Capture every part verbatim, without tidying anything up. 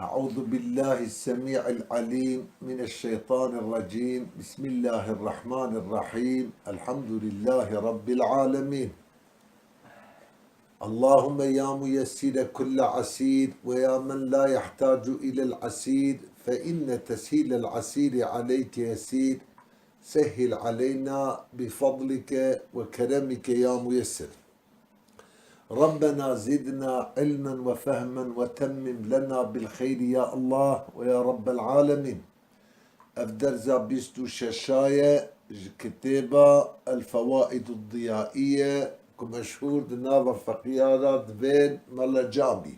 أعوذ بالله السميع العليم من الشيطان الرجيم. بسم الله الرحمن الرحيم. الحمد لله رب العالمين. اللهم يا ميسر كل عسير، ويا من لا يحتاج إلى العسير، فإن تسهيل العسير عليك يسير. سهل علينا بفضلك وكرمك يا ميسر. ربنا زدنا علما وفهما وتمم لنا بالخير يا الله ويا رب العالمين. Ev derza bîst û şeş ye ji kitêba El Fewaid Diyaiye ku meşhûr di nava feqîya de dibên Mela Camî.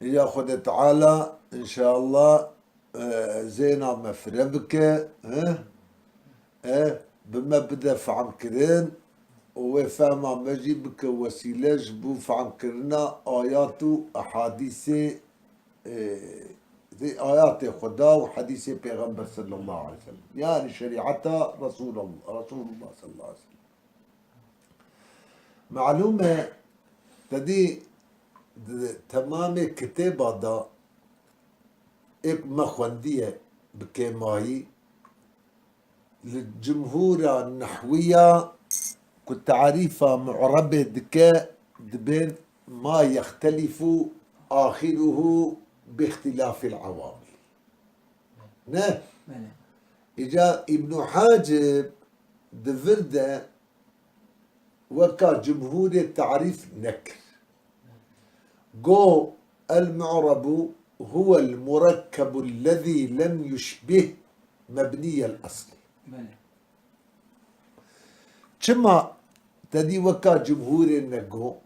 Ya Xwedê Teala, înşallah, e, zêna me fire bike, he? E, bi me bide fehmkirin û wê fehma me jî bike wesîle ji bo fehmkirina ayat û ehadîsê, e, ayatê Xweda û hedîsê Pêxember sallallahu aleyhi ve sellem. Yani şerîeta Resulallah, Resulullah sallallahu aleyhi ve sellem. Malûm e, te dî di temamê kitêba de êk me xwendiye bi kêmayî, li cumhûra nehwiya ku tarîfa mu'rebê dike, dibên ma yextelîfu axiruhu bi îxtilafil ewamil. Ne? Belê. Îca Îbnû Hacib di vir de weka cumhûrê tarîf nekir. Go, el-mu'rebu huwel murekkebu lezî lem yuşbih mebniyel eslî. Belê. Çima te dî weka cumhûrê nego?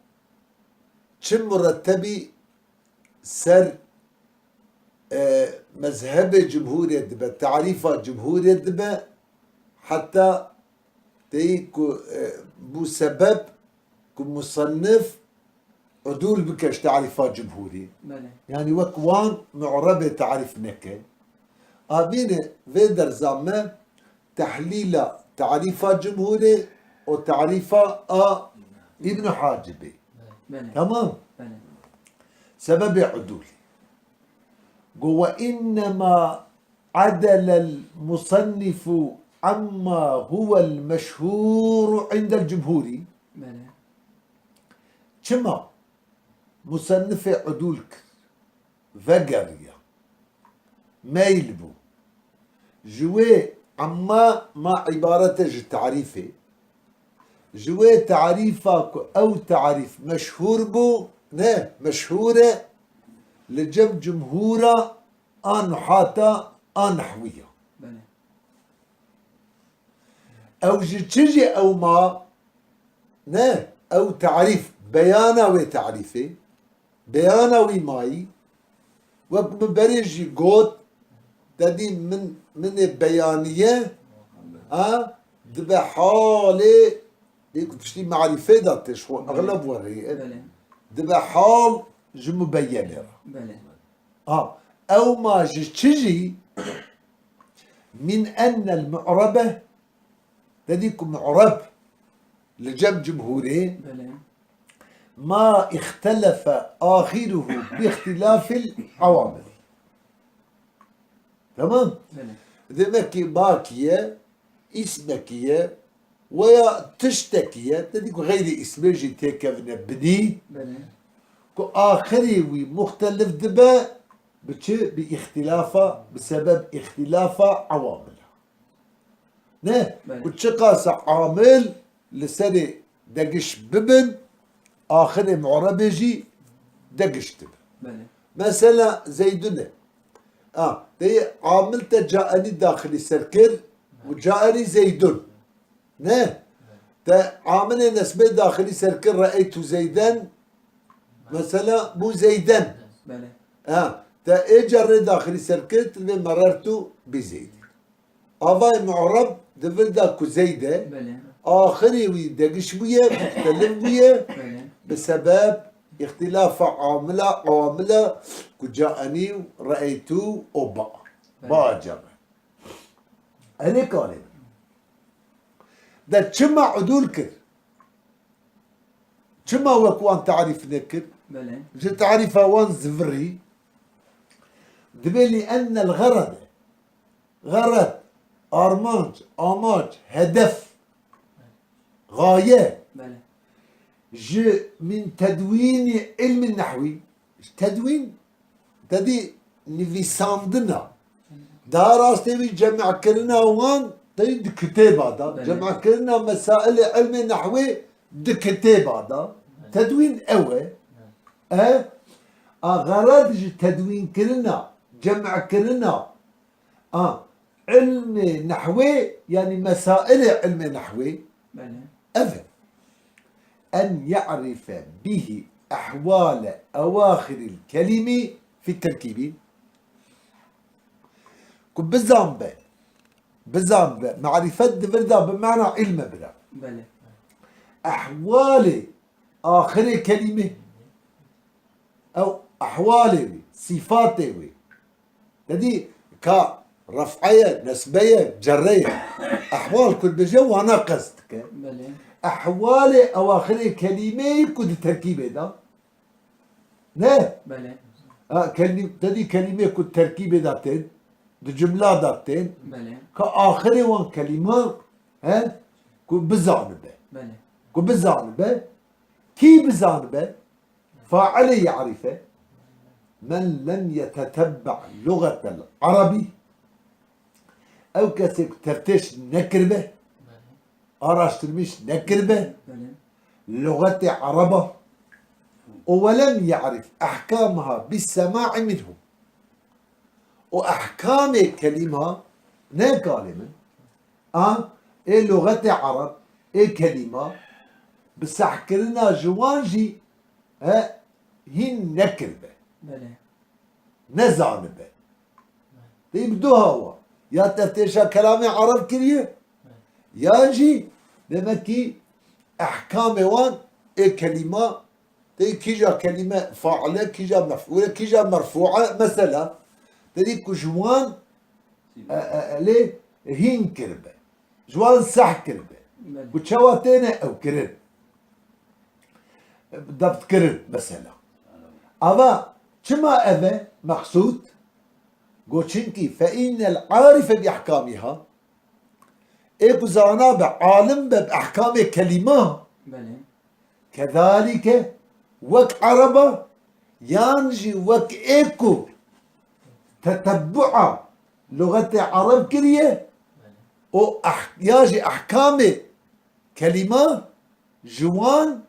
Çi murettebî ser, e, mezhebê cumhûrê dibe, tarîfa cumhûrê dibe, heta teyî ku, e, bû sebeb ku musennif udûl bike ji tarîfa cumhûrî. Belê. Yani wek wan mu'rebê tarîf neke. A bîne vê derza me tehlîla tarîfa cumhûrê û tarîfa a Îbn Hacibê. Belê. Tamam. Belê. Sebebê udûlî. Go, "Ve innema adelel musannifu amma huvel meşhûru indel cumhûrî." Belê. Çima musennifê udûl kir, vegeriya, meyl bû. Ji wê amma ma îbaret e ji tarîfê. Ji wê tarîfa ku ew tarîf meşhûr bû, ne, meşhûr e, li cem cumhûra a nuhata a nehwiya. Belê. Ew ji çi jî ew ma, ne, ew tarîf, beyana wê tarîfê, beyana wî mayî, wek min berê jî got, te dî min, min ê beyaniye, ha, dibe halê, dê ku tiştî marîfê de tê ji xwe, belê, exleb werê ye. Belê. Dibe hal ji mubeyenê re. Belê. Ha, ew ma ji çi jî, min ennel mu'rebe, te dî ku mu'reb li cem cumhûrê, belê, ma îxtelefe axiruhu bi îxtilafil ewamil. Tamam? Belê. Demek ki makî ye, îsmekî ye, weya tiştekî ye, te dî ku xeyrî îsmê jî têkevine binî, belê, ku axirê wî muxtelif dibe, bi çi? Bi îxtilafa, bi sebeb îxtilafa ewamila. Ne? Belê. Ku çiqasa amil li serê degiş bibin, axirê mu'rebê jî degiş dibe. Belê. Mesela Zeydun e. A, te yê amil te caenî daxilî ser kir û caenî Zeydun. Ne? Te amilê nesbê daxilî ser kir, re'eytu Zeyden. Mesela bû Zeyden. Belê. Ha, te ê cerrê daxilî ser kir, tu vê merertu bi Zeydin. Avayê mu'reb di vir de ku Zeyd e, belê, axirê wî degiş bûye, muxtelif bûye, belê, bi sebeb îxtilafa amila, awamila ku caenî û re'eytû û ba. Belê. Ba cem e. Erê kalê. De çima udûl kir? Çima wek wan tarîf nekir? Belê. Ji tarîfa wan zivirî, Dibê li ennel xerede. Xered, armanc, amac, hedef, gaye. Belê. Ji min tedwînî ilmin nehwî. Tedwîn, tedî nivîsandina. Daha rastê wî cem'kirina wan tedî di kitêba de. Belê. Cem'kirina mesailê ilmê nehwê di kitêba de. Belê. Tedwîn ew e. Belê. E, a xered ji tedwînkirina, cem'kirina, a, ilmê nehwê, yanî mesailê ilmê nehwê, Belê. ev e. En ye'rife bihi ehwale ewaxiril kelimi fi terkîbi. Ku bizan be, bizan be, marîfet di vir de bi mana ilme bira. Belê. Ehwalê axirê kelîmê. Ew ehwalê wî, sîfatê wî. Te dî ka ref'e ye, nesbe ye, cerre ye. Ehwal ku dibêje wana qest dike. Belê. Ehwalê ewaxirê kelîmeyê ku di terkîbê de. Ne? Belê. Ha, kelî-, te dî kelîmê ku terkîbê de tên, di cumla de tên. Belê. Ka axirê wan kelîman, he? Ku bizanibe. Belê. Ku bizanibe. Kî bizanibe? Failê ye'rife, men lem yetetebbe' lugetel arabi, ew kesê ku teftêş nekiribe, araştirmîş nekiribe, Belê. lugetê ereba, û welem ye'rif ehkamaha bis sema'i minhum. Û ehkamê kelîma, ne kalê min, a, ê lugetê ereb, ê kelîma, bi sehkirina ji wan jî, e, hîn nekiribe. Belê. Nezanibe. Dê bi du hawa. Ya teftêşa kelamê ereb kiriye, yan jî, demek ki, ehkamê wan ê kelîma, tê kîja kelîme faile, kîja mef'ule, kîja merfu'e, mesela, te dî ku ji wan, e, e, e, lê hîn kiribe. Ji wan seh kiribe. Belê. Ku çawa têne ew kirin. Debt kirin, mesela. Ava, çima ev e meqsûd? Got, çinkî fe innel arife bi ehkamiha, ê ku zana be, alim be bi ehkamê kelîma, Belê. kezalike, wek ereba, yan jî wek ê ku tetebbua lugetê ereb kiriye, û eh-, ya jî ehkamê kelîma ji wan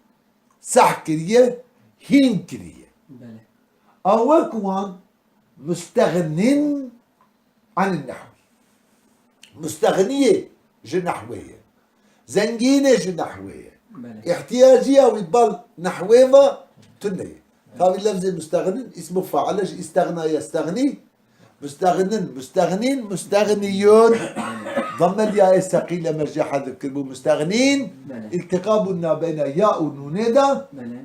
seh kiriye, hîn kiriye. Belê. A wek wan mustexnîn anî nehwî. Mustexniyê ji nehwê ye. Zengînê ji nehwê ye. Belê. Îhtiyaciya wî bal nehwê ve tune ye. Tavî lefzê mustexnîn, îsmu faile ji îstexna yestexnî. Mustexnîn, mustexnîn, mustexniyûn. Damme liyayê seqîle me jê hedif kir bû mustexnîn. Belê. Îltiqa bûn nabeyna ya û nûnê de. Belê.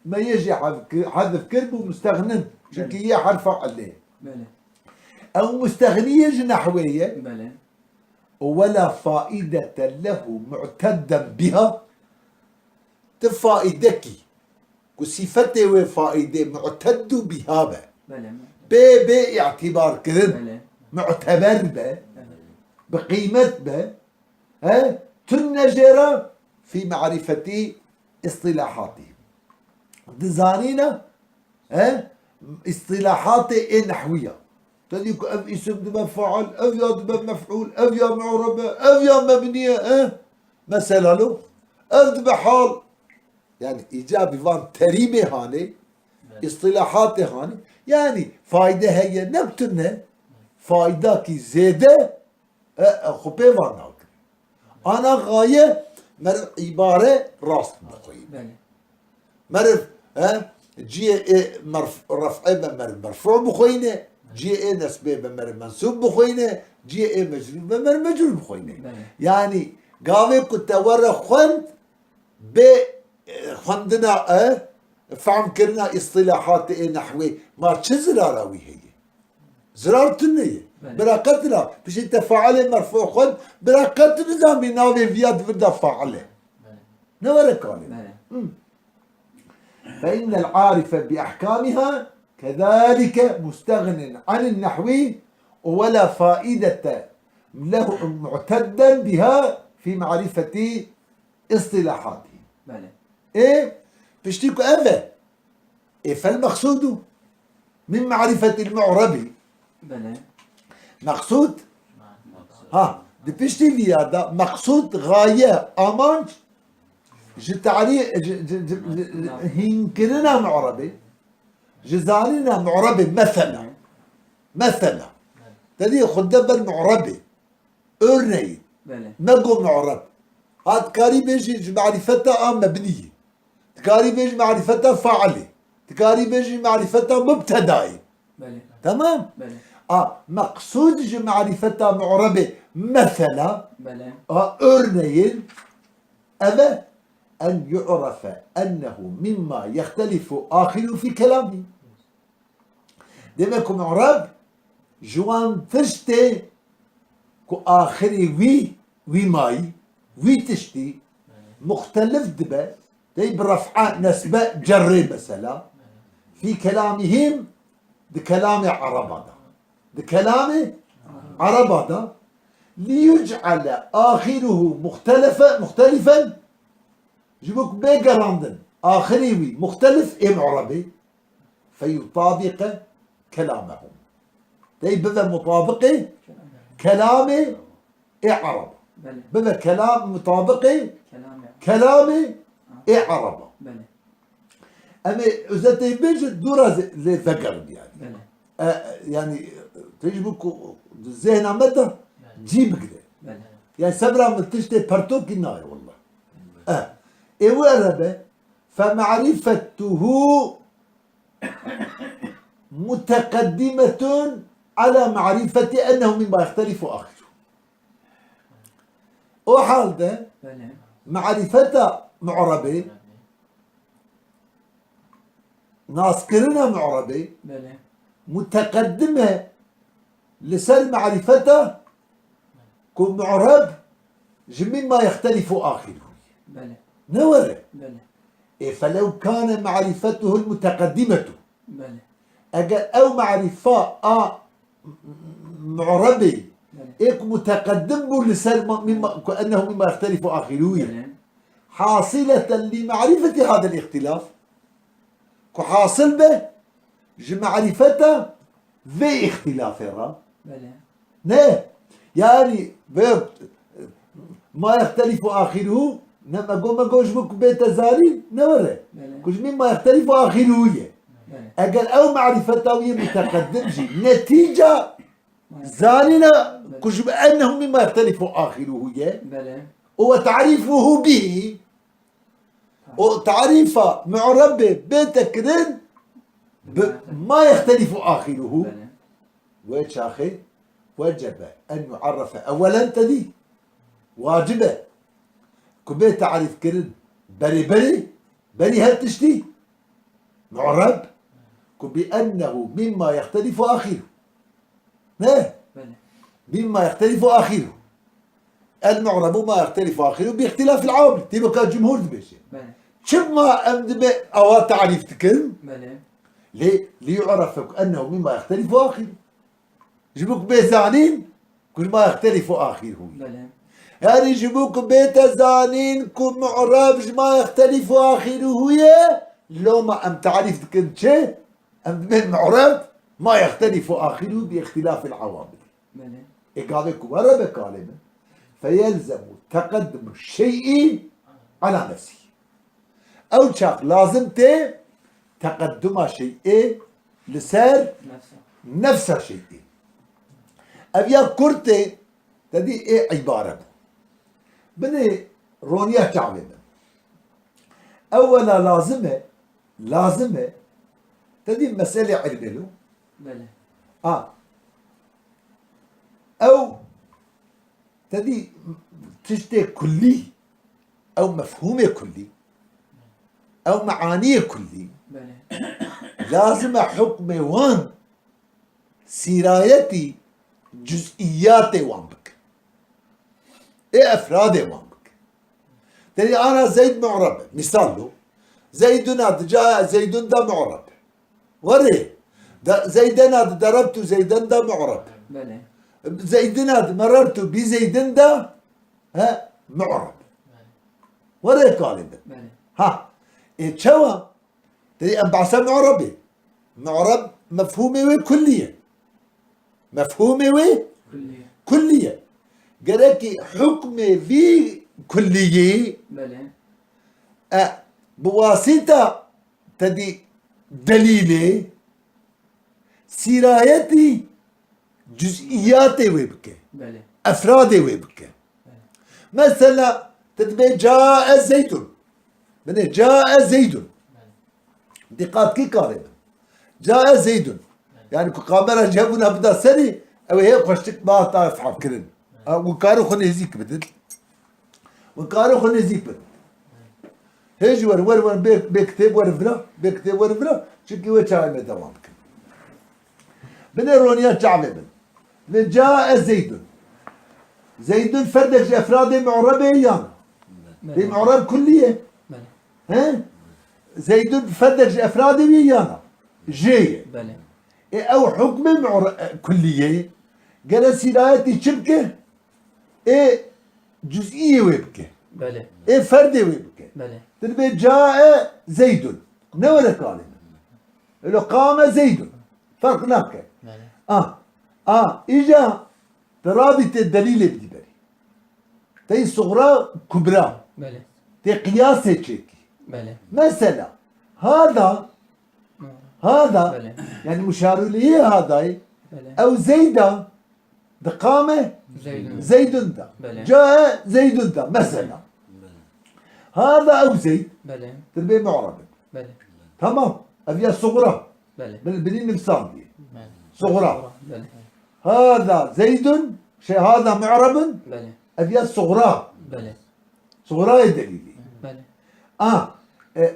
Me yê jî hef-, hezf kir bû mustexnin. Çunkî Belê. yê herfa ilê. Belê. Ew mustexniyê ji nehwê ye. Belê. Û wela faidete lehu mu'tedden biha. Ti faidekî ku sîfetê wê faidê mu'teddu biha be. Belê. Bê, bê îtibar kirin. Belê. Mu'teber be. Belê. Bi qîmet be. He? Tunne jê re fî marîfetî îstilahatî. Di zanîna, he? Îstilahatê ê nehwiya. Te dî ku ev îsim dibe fail, ev ya dibe mef'ûl, ev ya mu'rebe, ev ya mebnî ye, he? Mesela lo, ev dibe hal. Yani îcabî van terîmê hanê, Evet. îstilahatê hanê. Yani fayde heye, ne tune, faydakî zêde, E, e, xwe pê van nakin. Ana gaye meriv îbare rast bixwîne. Belê. Meriv, e, ciyê ê merf-, ref'ê be meriv merfu bixwîne, ciyê ê nesbê be meriv mensûb bixwîne, ciyê ê mecrûr be meriv mecrûr bixwîne. Belê. Yanî gavê ku te were xwend, bê, e, xwendina, e, fehmkirina îstilahatê ê nehwê, ma çi zirara wî heye? Zirar tune ye. Belê. Bira qet na, piştî te failê merfu xwend, bira qet nizanî navê viya di vir de fail e. Belê. Ne were kalê. Belê. Hı. Fe innel arife bi ehkamiha كذلك مستغن عن النحو ولا فائدة له معتدا بها في معرفة اصطلاحاته. Belê. Ê, piştî ku ev e. Ê, فالمقصود من معرفة المعرب. Belê. Meqsûd. Ha, di piştî viya de meqsûd, gaye, amanc ji tarî-, ji, ji, ji, hînkirina mu'rebê, ji zanîna mu'rebê, mesela. Mesela. Te dî xwe de ber mu'rebê. Örneğin. Belê. Me got mu'reb. Ha, dikarî bêjî ji marîfeta a mebniyê. Dikarî bêjî marîfeta failê. Dikarî bêjî marîfeta mubtedayê. Belê. Tamam? Belê. A, meqsûd ji marîfeta mu'rebê mesela, Belê. A, örneğin, ev e, en yu'refe ennehu mimma yehtelifu ahiru fi kelamî. Demek ku mu'reb ji wan tiştê ku axirê wî, wî mayî, wî tiştî muxtelif dibe, dey bi ref'a, nesbe, cerrê mesela. Fî kelamihim, di kelamê Ereba de. Di kelamê Ereba de. Liyuc'ale ahiruhu muxtelefe, muxtelifen, ji bo ku bê gerandin, axirê wî muxtelif ê mu'rebê. Feyutabiqe kelamehum. Dey bibe mutabiqê kelamê ê Ereb. Belê. Bibe kelam mutabiqê Kelamê. Kelamê ê Ereb. Belê. Em ê özetê bêjin, dûra zê-, lê vegerin yani. Belê. E, yani, tecrübe ku zehna me de Belê. Cî bigire. Belê. Yani sebra min tiştê pertokî nayê wallah. E, ê were be, fe marifetuhu muteqeddimetun ala marifeti ennehu mimma yehtelifu ahiru. O halde Belê. Marifeta mu'rebê, naskirina mu'rebê, Belê. Muteqeddim e li ser marifeta ku mu'reb ji mimma yehtelifu ahiru. Belê. Ne were? Belê. E, felew kane marifetuhul muteqeddimetu. Belê. Eger ew marifa a mu'rebê Belê. Ê ku muteqeddim bû li ser ma-, mimma, ku ennehu mimma yehtelifu ahiru ye. Belê. Hasileten li marifeti hadel ihtilaf. Ku hasil be ji marifeta vê ihtilafê re. Belê. Ne? Yani, ve ma yehtelifu ahiruhu, ne me got, me got ji bo ku bête zanîn, ne were. Belê. Ku ji mimma yehtelifu ahiruhu ye. Belê. Eger ew marifeta wî muteqeddim jî, netîca zanîna Belê. Ku ji ennehu mimma yehtelifu ahiruhu ye. Belê. Û we ta'rifuhu bihi. Û tarîfa mu'rebê bête kirin bi ma yehtelifu ahiruhu. Belê. Wê çaxê wecebe en yu'arrefe ewelen tedî. Wacib e ku bê tarîf kirin berê berê, berî her tiştî. Mu'reb ku bi ennehu mimma yehtelifu ahiru. Ne? Belê. Mimma yehtelifu ahiru. El mu'rebu ma yehtelifu ahiru bi ihtilafil awamil. Tî weka cumhur dibêje. Belê. Çima em dibe awa tarîf dikin? Belê. Lê li yu'refe ku ennehu mimma yehtelifu ahiru. Ji bo ku bê zanîn ku ji ma yehtelifu ahiruhu ye. Belê. Yani ji bo ku bête zanîn ku mu'reb ji ma yehtelifu ahiruhu ye, loma em tarîf dikin çi? Em dibên mu'reb ma yehtelifu ahiruhu bi ihtilafil awamil. Belê. Ê gavê ku were be kalê min, feyelzemu teqeddumu şey'i ala nefsihi. Ew çax lazim tê teqedduma şey'ê li ser Nefsa. Nefsa şey'ê. Ev ya kurtê te dî ê îbare bû. Binê roniya çavê min. Ewwela lazim e, lazim e, te dî meselê ilmê lo. Belê. A. Ew te dî tiştê kullî, ew mefhûmê kullî, ew meaniyê kullî, Belê. Lazim e hukmê wan sîrayetî cuz'iyatê wan bike. Ê efradê wan bike. Te dî ana Zeyd mu'reb e. Misal lo. Zeydun a di caya Zeydun de mu'reb e. Werê, Da, Zeydena di darabtu Zeyden da mu'rab. Belê. Zeydina di merartu bi Zeydin da, he, mu'rab. Belê. Were kalê de. Belê. Ha. E, çawa? Tê em behsa mu'rabê. Mu'rab mefhûmê wê kullî ye. Mefhûmê wê Kullî. Kullî ye. Gerekî hukmê vî kulliyî Belê. E, bi wasîta tedî delîlê sîrayetî cuz'iyatê wê bike. Belê. Efradê wê bike. Belê. Mesela, tu dibê cae Zeydun. Binê cae Zeydun. Belê. Dîqat kî karê bin. Cae Zeydun. Belê. Yani ku kamera ji hebûna bida serî, ew ê hê xweştik ba ta fehmkirin. Belê. Ha, û karê xwe nêzîk bidin. Û karê xwe nêzîk bin. Hê jî werin, werin, werin, bê, bê kitêb werin vira, bê kitêb werin vira, çimkî wê çaxê me dewam bikin. Binê roniya çavê bin. Ve cae Zeydun. Zeydun ferdek ji efradê mu'rebê yan. Belê. Vê mu'reb kullî ye. Belê. He? Zeydun ferdek ji efradê wî yan. Jê ye. Belê. E, ew hukmê mu're-, e, kullî ye. Gere sîrayetî çi bike? Ê cuz'iyê wê bike. Belê. Ê ferdê wê bike. Belê. Tu dibê cae Zeydun. Ne were kalê min. Elo qame Zeydun. Ferq nake. Belê. Ah. Ah. Îca tu rabîtê delîlê bidî berî. Tey suxra kubra. Belê. Tê qiyasê çêkî. Belê. Mesela, hada, Hı. hada, Belê. yani muşarûliyê hadayê, Belê. ew Zeyda, Di qame Zeydun. Zeydun da. Belê. Cae Zeydun da. Mesela. Belê. Hada ew Zeyd. Belê. Dirbê mu'rab in. Belê. Tamam. Ev ya sugra. Belê. Bil-, binî nivsandiye. Belê. Sugra. Belê. Hada Zeydun, şey, hada mu'rabun. Belê. Ev ya sugra. Belê. Sugrayê delîlî. Belê. A, e,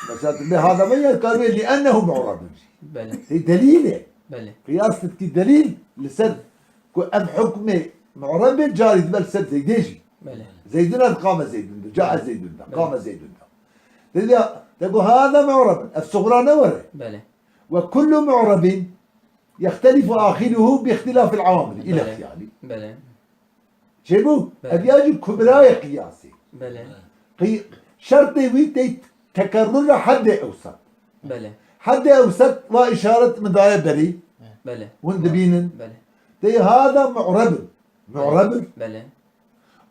mesela tu bê hada me ya karê li ennehu mu'rabun. Belê. Hey delîl e. Belê. Qiyas ditkî delîl li ser ku ev hukmê mu'rabê carî dibe li ser Zeydê jî. Belê. Zeydun ev qame Zeydun de, cae Zeydun de, Belê. qame Zeydun de. Dedi ya, te got hada mu'rabun. Ev sugra ne were? Belê. Ve kullu mu'rabin yextelifu ahiruhu bi ihtilafil awamil. Belê. İlâ yani. Belê. Çêbû? Belê. Ev ya jî kubrayê qiyasê. Belê. Qi-, şertê wî tê tekerrura heddê ewsat. Belê. Heddê ewsat wa işaret min daye berî. Belê. Hûn dibînin. Belê. Tê hada mu'rebin. Mu'rebin. Belê.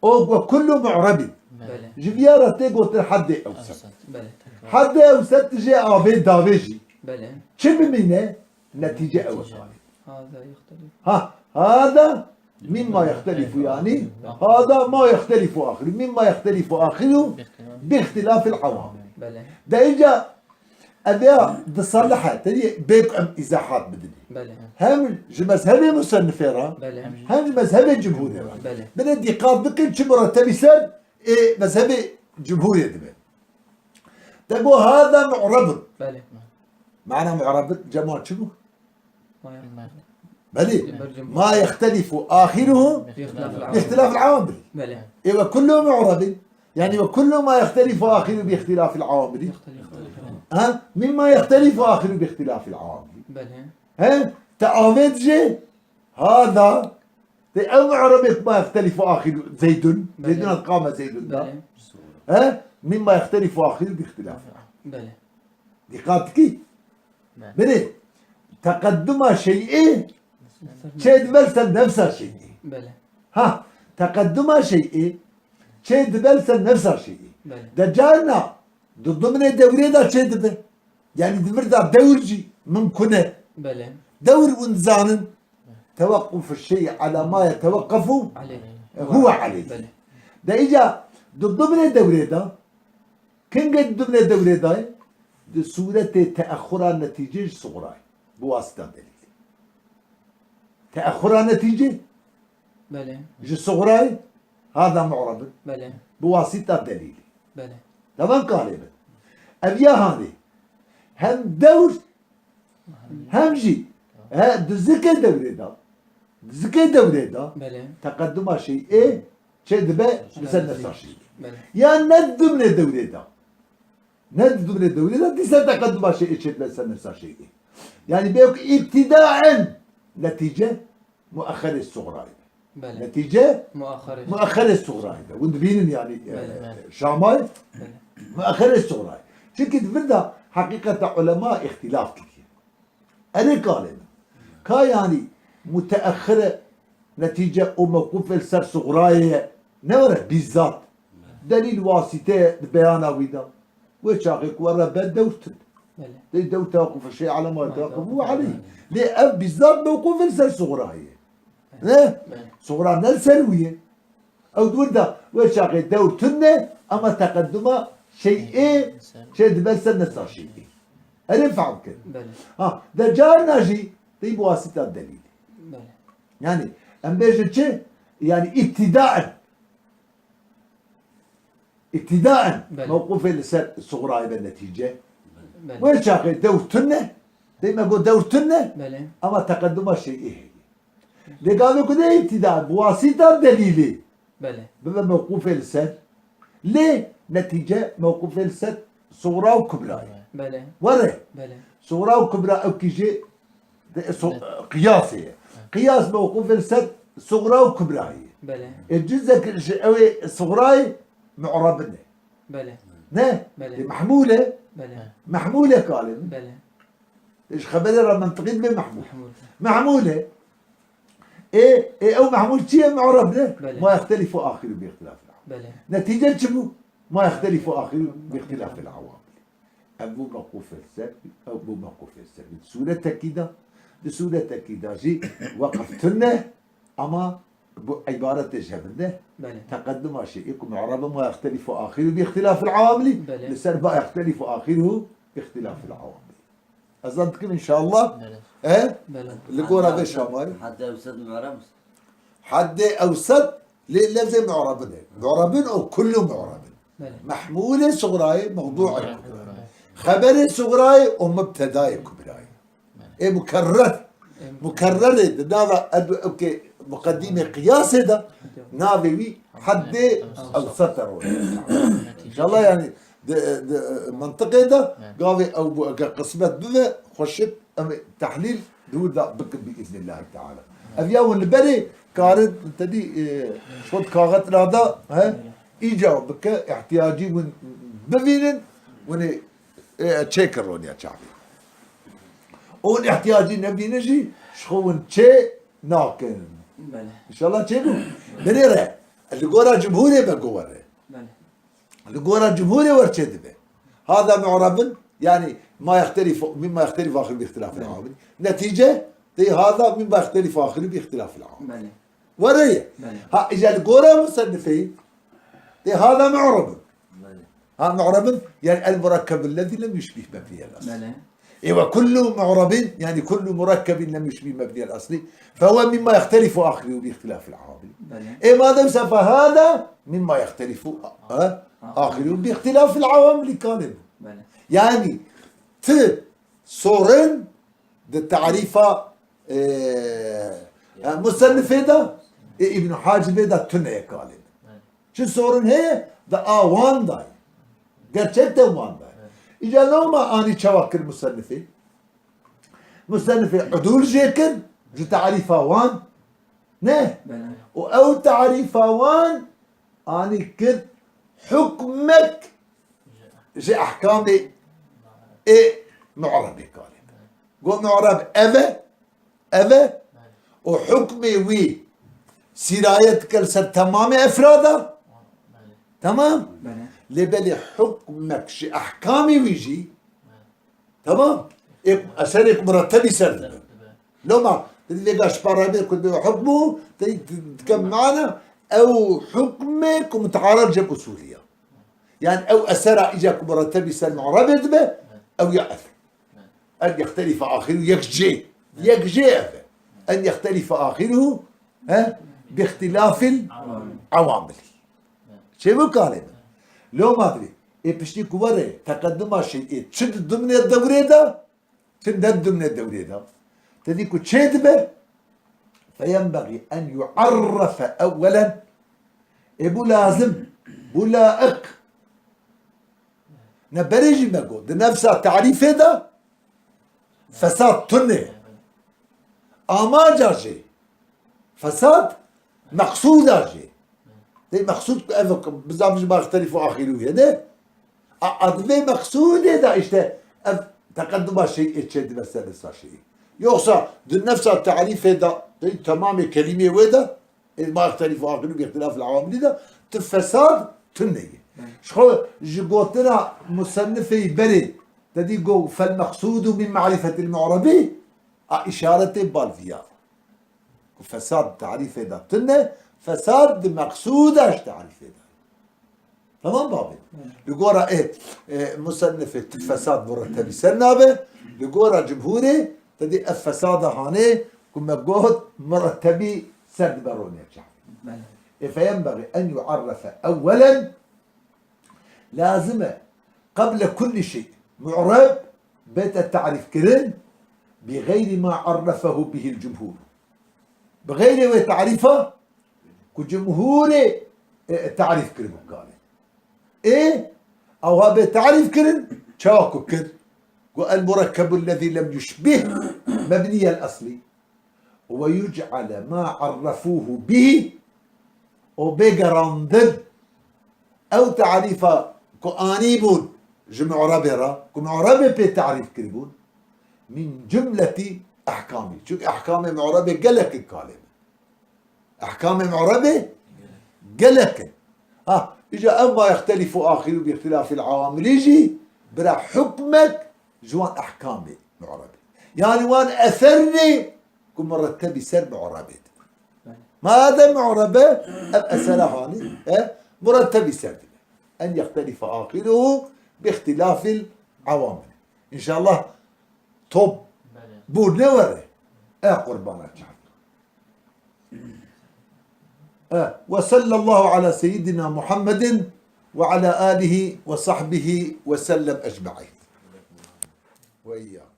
O ve kullu mu'rebin. Belê. Ji viya re tê gotin heddê ewsat. Belê. Heddê ewsat jê avê davê jî. Belê. Çi bimîne? Netîce ew e. Hada yextelif. Ha, hada mimma yextelifu yani. Hada ma yextelifu axiru. Mimma yextelifu axiru bi ihtilafil awamil. Belê. De îca ev ya di salih e, tedî bê ku em îzahat bidin. Belê. Hem ji mezhebê musennifê re, Belê. hem ji mezhebê cumhurê re. Belê. Binê dîqat bikin çi murettebî ser ê mezhebê cumhurê dibe. Te got hada mu'rebun. Belê. Mana mu'rebun cema çi bû? Ma yextelif. Belê. Ber cumhur. Ma yextelifu ahiruhu Bi ihtilafil bi ihtilafil awamil. Belê. E ve kullu mu'rebin. Yani ve kullu ma yextelifu ahiruhu bi ihtilafil awamil. Yextelif. Ha? Mimma yextelifu ahiruhu bi ihtilafil awamil. Belê. He? Te avêt jê hada. Te ev mu'rebê ma yextelifu ahiru Zeydun. Belê. Zeydun ad qame Zeydun da. Belê. He? Mimma yextelifu ahiruhu bi ihtilafil awamil. Belê. Dîqat dikî? Ne. Binê, teqedduma şey'ê çê dibe li ser nefsa şey'ê. Belê. Ha, teqedduma şey'ê çê dibe li ser nefsa şey'ê. Belê. De carna di dimnê dewrê de çê dibe. Yani di vir de dewr jî mimkun e. Belê. Dewr hûn dizanin. Teweqqufu şey'i ala ma yeteweqqefu Aleyh. huve aleyh. Belê. De îca di dimnê dewrê de, kengê di dimnê dewrê de, di sûretê teexxura netîcê ji suxra ye. Bi wasita delîlê. Teexxura netîcê Belê. ji suxra ye, hada mu'rebin. Belê. Bi wasita delîlê. Belê. Devan kalê bin. Ev ya hanê. Hem dewr Hem jî, he, di zikê dewrê de, di zikê dewrê de, Belê. teqeduma şey'ê çê dibe li ser nefsa şey'ê. Belê. Ya ne di dimnê dewrê de, ne di dimnê dewrê de, dîsa teqeduma şey'ê çê dibe li ser nefsa şey'ê. Yani belki ibtidaen netice muahherê suğrayê be. Belê. Netice Muahherê. muahherê suğrayê be. Hûn dibînin yani, e, Belê. şamay Belê. muahherê suğrayê. Çünkü di vir de heqîqeta ulema îxtilaf kiriye. Erê kalê min. Ka yani muteahhire netice û mewqûfê li ser suğrayê ye. Ne were bizzat. Delîl wasîte di beyana wî de. Wê çaxê ku were be dewr tune. Belê. Dey dewr tewaquf şey alema tewaquf aleyh. Lê ev bizzat mewqûfê li ser suğrayê ye. Ne? Belê. Suğra ne li ser wî ye. Ew di wir de wê çaxê dewr tune ama teqeduma şey'ê çê dibe ser nesa şey'ê. Erê fehm kir. Belê. Ha, de carna jî tey bi wasita delîlê. Belê. Yani em bêjin çi? Yani îbtidaen. Îbtidaen Belê. mewqufê li ser suxrayê be netîce. Belê. Wê çaxê dewr tune, tey me got dewr tune, Belê. ama teqeduma şey'ê heye. Lê gavê ku ne îbtida, bi wasîta delîlê Belê. bibe mewqûfê li ser. Lê netîce mewqûfê li ser suxra û kubra ye. Belê. Were. Belê. Suxra û kubra ew kî jê de, so, Evet. qiyasê ye. Evet. Qiyas mewqûfê li ser suxra û kubra ye. Belê. Ê cizek ji ew ê suxrayê mu'rabin e. Belê. Ne? Belê. Ê mehmûl e. Belê. Mehmûl e kalê min. Belê. Ji xeberê re mentiqî dibe mehmûl. Mehmûl. Mehmûl e. Ê, ê ew mehmûl çi ye? Mu'rab ne? Belê. Ma yextelifu axiru bi ixtilafil awamil. Belê. Netîce çi bû? Ma yextelifu axiru bi ixtilafil awamil. Ev bû mewqûfê ser, ew bû mewqûfê ser. Di sûretekî de, di sûretekî de jî weqf tune, ama bu îbaretê ji hev ne. Belê. Teqeduma şey'ê ku mu'rab e ma yextelifu axiru bi ixtilafil awamilî, Belê. li ser ma yextelifu axiru bi ixtilafil awamilî. Ez zan dikim inşallah. Belê. E? Belê. Li gora vê şamarî. Haddê ewsed mu'rab. Haddê ewsed lê lefzê mu'rabin e. Mu'rabin û kullu mu'rabin. Belê. Mehmûlê suxrayê, mewdû'ê Mewdû'ê kubra. kubra. Xeberê suxrayê û mubtedayê kubrayê. Belê. Ê mukerrer. Ê mukerrer. Mukerrerê di nava ed-, ewkê muqedîmê qiyasê de navê wî haddê Ewsed. ewsed e rûne. Netîce. İnşallah yani di, di, mentiqê de Evet. gavê ew bû, eger qismet bibe, xweşik em ê tehlîl di wir de bikin bi îznillahî teala. Ev ya hûn li berê karin tedî, e, xwe di kaxet rada, he, îca bike, ihtiyacî hûn bivînin, hûn ê, e, çêkin roniya çavê. Hûn ihtiyacî nebînin jî, ji xwe hûn çê nakin. Belê. İnşallah çê bû. Berê re, li gora cumhurê me govere. Belê. Li gora cumhurê wer çê dibe. Hada mu'rabin, yani ma yextelifu, mimma yextelifu axiru bi ixtilafil Belê. awamil. Netîce, tey hada mimma yextelifu axiru bi ixtilafil awamil. Belê. Were ye. Belê. Ha, îca li gora musennifê, tey hada mu'rabin. Belê. Ha, mu'rabin, yani el murakkebu lezî lem yuşbih mebniyel asl. Belê. Ê, ve kullu mu'rabin, yani kullu murakkebin lem yuşbih mebniyel asli, fehuve mimma yextelifu axiru bi ixtilafil awamil. Belê. Ê, madem se fehada mimma yextelifu, ha, axiru bi ixtilafil awamil kalê min. Belê. Yani ti sorin di tarîfa, e, e, musennifê de, e, Îbn Hacibê de tune ye kalê min. Belê. Çi sorin heye? Di a wan de ye. Gerçekten wan de ye. Evet. Îca loma anî çawa kir musennifê? Musennifê udûl jê kir ji tarîfa wan. Ne? Belê. Û ew tarîfa wan anî kir hukmek ji ehkamê ê mu'rebê kalê. Got mu'reb ev e, ev e û hukmê wî sîrayet dike li ser temamê efrada. Tamam? Belê. Lê belê hukmek ji ehkamê wî jî, tamam? Ê, eserê ku murettebî ser dibe. Loma, di vê gaş parayê ku dibe hukmû, te dike mana, ew hukmê ku muteared cem usulî ye. Yani ew esera îca ku murettebî ser mu'rebê dibe, ew ya ev. En yextelife axiru yek jê. Yek jê ev e. En yextelife axiru, he? Bi ixtilafil awamilî. Çêbû kalê min. Loma divê. Ê piştî ku were, teqeduma şey'ê çi di dimnê dewrê de, çi ne di dimnê dewrê de. Te dî ku çê dibe, feyenbexî en yu'arrefe ewwelen. Ê bû lazim, bû laiq. Ne berê jî me got. Di nefsa tarîfê de, Fesad tune. Amanca jî. Fesad meqsûda jî. Dê meqsûd ku ev bizaf ji ma extelîfû axîrû ye de. A, a di vê meqsûdê de işte ev teqeduma şeyê çê dibe ser nefsa şeyê. Yoksa di nefsa tarîfê de, di temamê kelîmê wê de, ê ma extelîfû axîrû bi ixtilafil awamilî de, tu fesad tune ye. Ji xwe ji gotina musennifê berê, te dî got, "Fel meqsûdu min marîfetil mu'rebi", a, îşaretê bal viya. Ku fesad tarîfê de tune, fesad di meqsûda ji tarîfê de. Tamam babê. Li gora ê, e, musennifê tu fesad murettebî ser nabe, li gora cumhurê te dî ev fesada hanê ku me got murettebî ser dibe roniya çavê. Ê feyenbexî en yu'arrefe ewwelen, lazim e qeble kullî şey mu'reb bête tarîf kirin bi xeyrî ma arrefehu bihil cumhur. Bi xeyrê wê tarîfa ku cumhurê, e, tarîf kiribû kalê. Ê, ewha bê tarîf kirin, çawa ku kir. Got, "El murekkebu lezî lem yuşbih mebniyel eslî." "Ve yuc'ale ma arrefûhu bihî", û bê gerandin ew tarîfa ku anîbûn ji mu'rebê re, ku mu'rebê pê tarîf kiribûn, "min cumletî ehkamî." Çunke ehkamê mu'rebê gelek in kalê min. Ehkamê mu'rebê gelek in. Ha, îca ev ma yextelîfû axîrû bi îxtilafîl awamilî jî bira hukmek ji wan ehkamê mu'rebê. Yani wan eserê ku murettebî ser mu'rebê dibin. Madem mu'rebe, ev esera hanî, e, murettebî ser dibe. En yextelife axiruhu bi îxtilafil awamil. İnşallah top bûr ne were. E qurbana çav. E, ve sallallahu ala seyyidina Muhammedin ve ala alihi ve sahbihi ve sellem ecmaîn. Ve iyyakum.